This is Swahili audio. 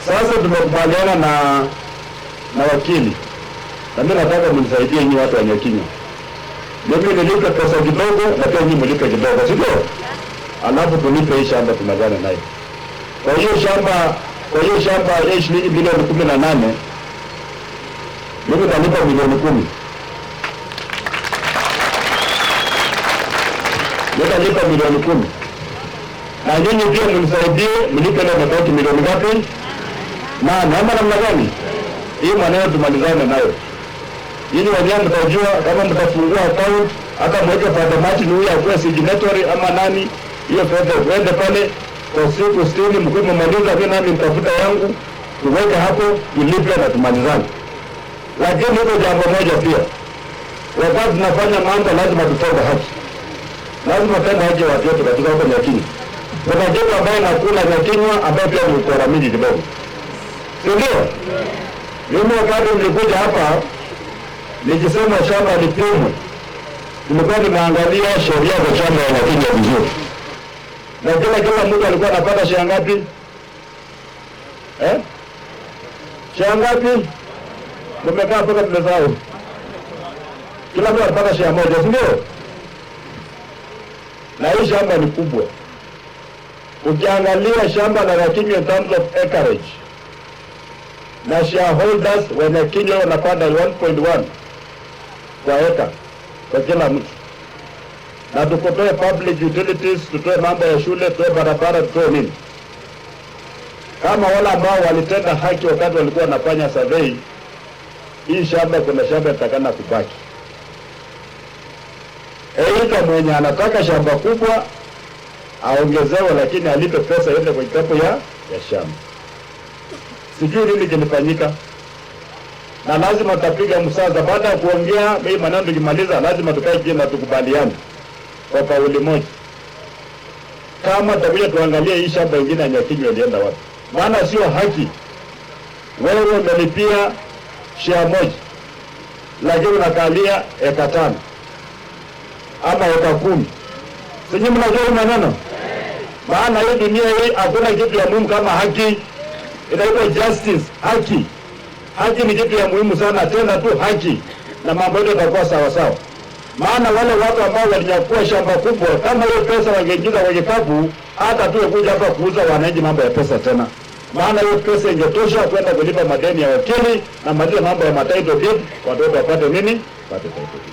Sasa tumekubaliana na wakili, na mimi nataka mnisaidie nyinyi watu wa Nyakinyua. Mimi nilipe pesa kidogo na pia nyinyi mlipe kidogo, si ndio? Alafu tulipe hii shamba tumalizane nayo. Kwa hiyo shamba ya shilingi bilioni 18, mimi nitalipa milioni 10. Nitalipa milioni 10. Na nyinyi pia mnisaidie mlipe ile mabaki milioni ngapi? 8, ama namna gani? Hii maneno tumalizane nayo. Nyinyi wenyewe mtajua kama mtafungua account, hata mweke Father Martin huyu akuwe signatory ama nani, hiyo fedha uende pale kwa siku 60 mkuwe mmemaliza, mimi nami nitafuta yangu tuweke hapo tulipe na tumalizane. Lakini hilo jambo moja pia, wakati tunafanya mambo lazima tutende haki, lazima tutende haki ya watu wetu katika huko Nyakinyua. Kuna kitu ambaye nakula Nyakinyua ambayo pia ni ukora mingi kidogo, si ndio? Mimi wakati nilikuja hapa nikisema shamba lipimwe, nilikuwa nimeangalia sheria za shamba ya Nyakinyua vizuri, na kila mtu alikuwa anapata share ngapi? Share ngapi? Tumekaa mpaka tumesahau. Kila mtu alipata share moja, si ndio? Na hii shamba ni kubwa. Ukiangalia shamba la Nyakinyua in terms of acreage, na shareholders wa Nyakinyua wanapata 1.1 kwa eka kwa kila mtu, na tukotoe public utilities, tutoe mambo ya shule, tutoe barabara, tutoe nini. Kama wale ambao walitenda haki wakati walikuwa wanafanya survey, hii shamba, kuna shamba itakana kubaki. Aidha mwenye anataka shamba kubwa aongezewe, lakini alipe pesa ile kwa kikapu ya shamba. Sijui nini kilifanyika, na lazima tutapiga msasa. Baada ya kuongea mimi maneno tukimaliza, lazima tukae chini na tukubaliane kwa kauli moja, kama tutakuja tuangalie hii shamba ingine ya Nyakinyua ilienda wapi, maana sio haki wewe umelipia share moja lakini unakalia eka 5 ama eka 10. Sinyi mnajua hii maneno? Maana hii dunia hii hakuna kitu ya muhimu kama haki, inaitwa justice, haki. Haki ni kitu ya muhimu sana, tena tu haki na mambo yote yatakuwa sawa sawa. Maana wale watu ambao walinyakua shamba kubwa, kama hiyo pesa wangeingiza kwenye kikapu, hata tu kuja hapa kuuza wananchi mambo ya pesa tena. Maana hiyo pesa ingetosha kwenda kulipa madeni ya wakili na maliza mambo ya title deed, watoto wapate nini? Wapate title deed.